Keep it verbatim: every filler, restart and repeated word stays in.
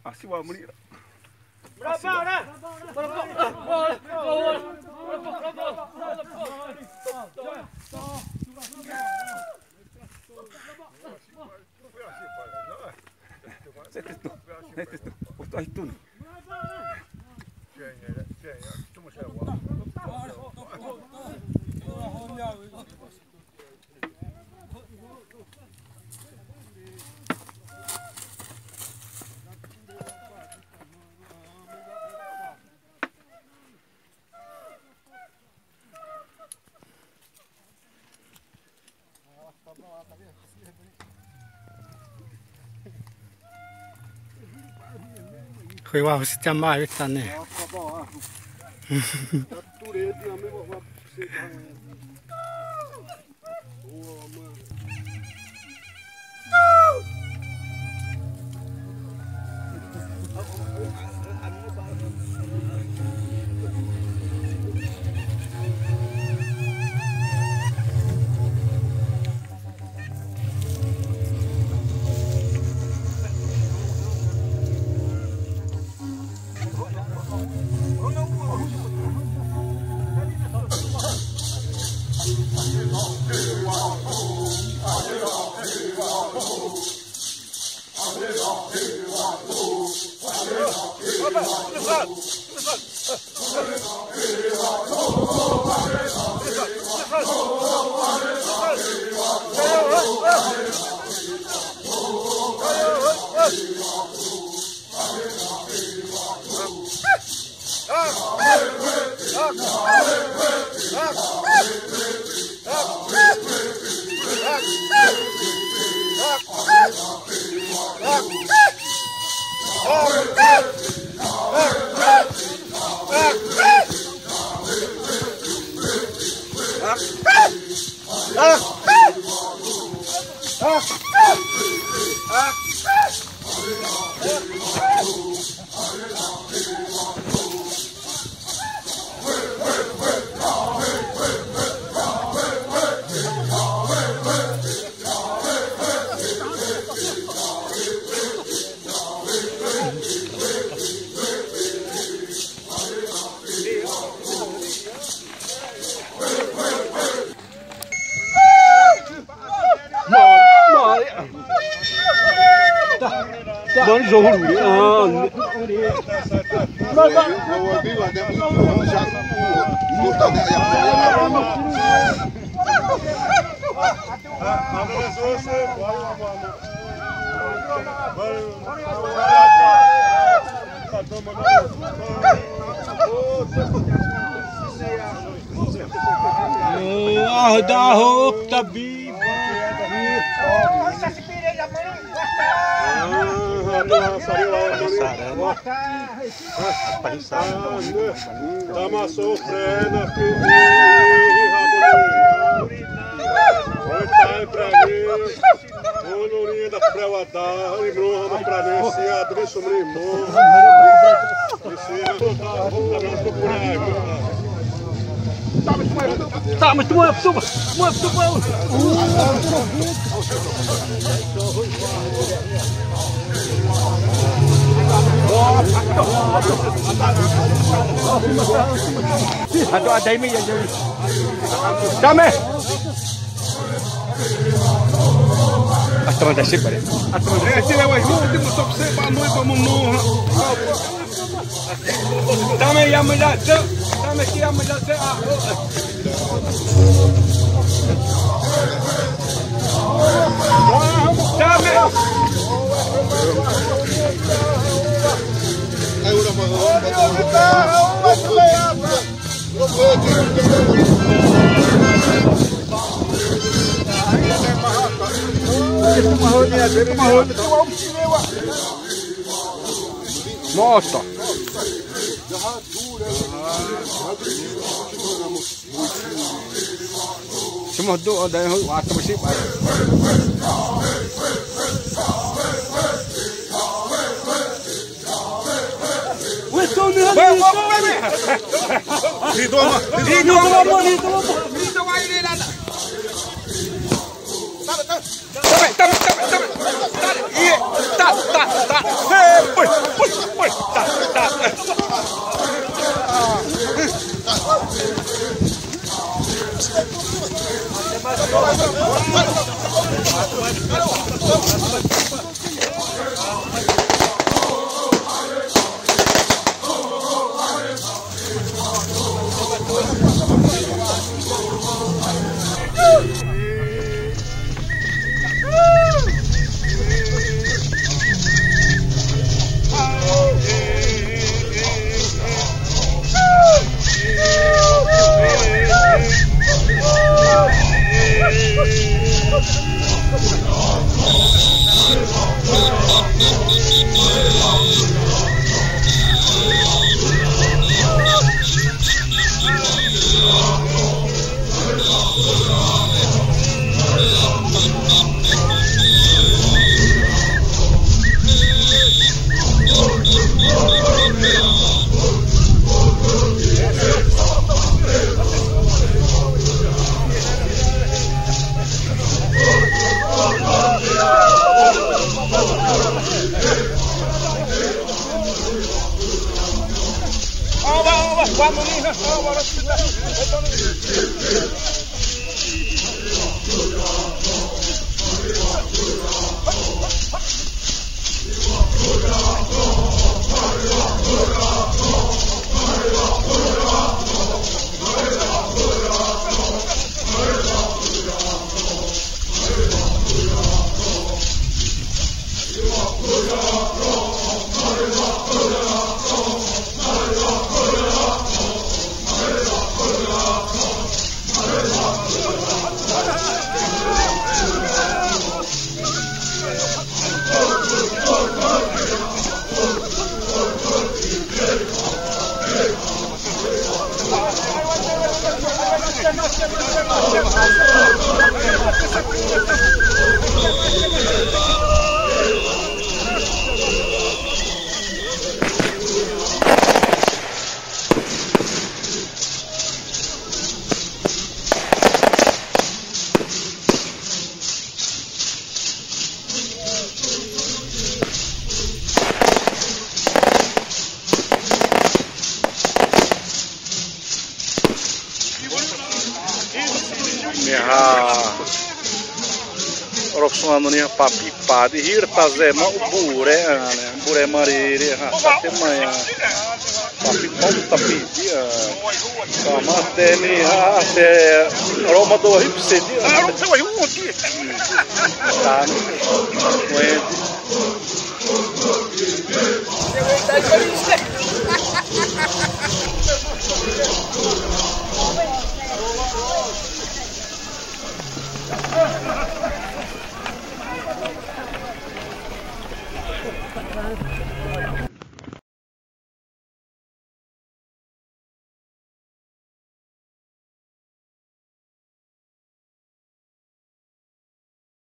Asiwa mrira. Sete tu, sete tu, oto ai tu. Hâiwa hã site ma wẽ tane. Mano, jogo ruim. Ah, Arredar a roupa, tá vivo. Tamo sofrendo aqui. Oi, tá aí pra mim. Ô, Lourinha da Pré-Wadá, ĩmro hã ma pra mim, esse ato, deixa eu me irmão. Tá muito bom, tá muito bom, tá muito bom. Ato, ada ini ya, jadi. Dame. Atama da sipare. Atama da sipare. Eh, tira wa, tira wa, tira wa, tira wa, tira wa. Dame ya me la, dame ya me la, ah. Dame. Moto. Cuma do ada yang waktu masih. Niha. Rokusõnhã norĩ hã, papi padi hir tazé ma uburé, ãne, uburé marĩ ré hã, tãma ãne. Papi pau tapi dia. Tama temi hã, te roma do hip se dia. Tá, não aguento.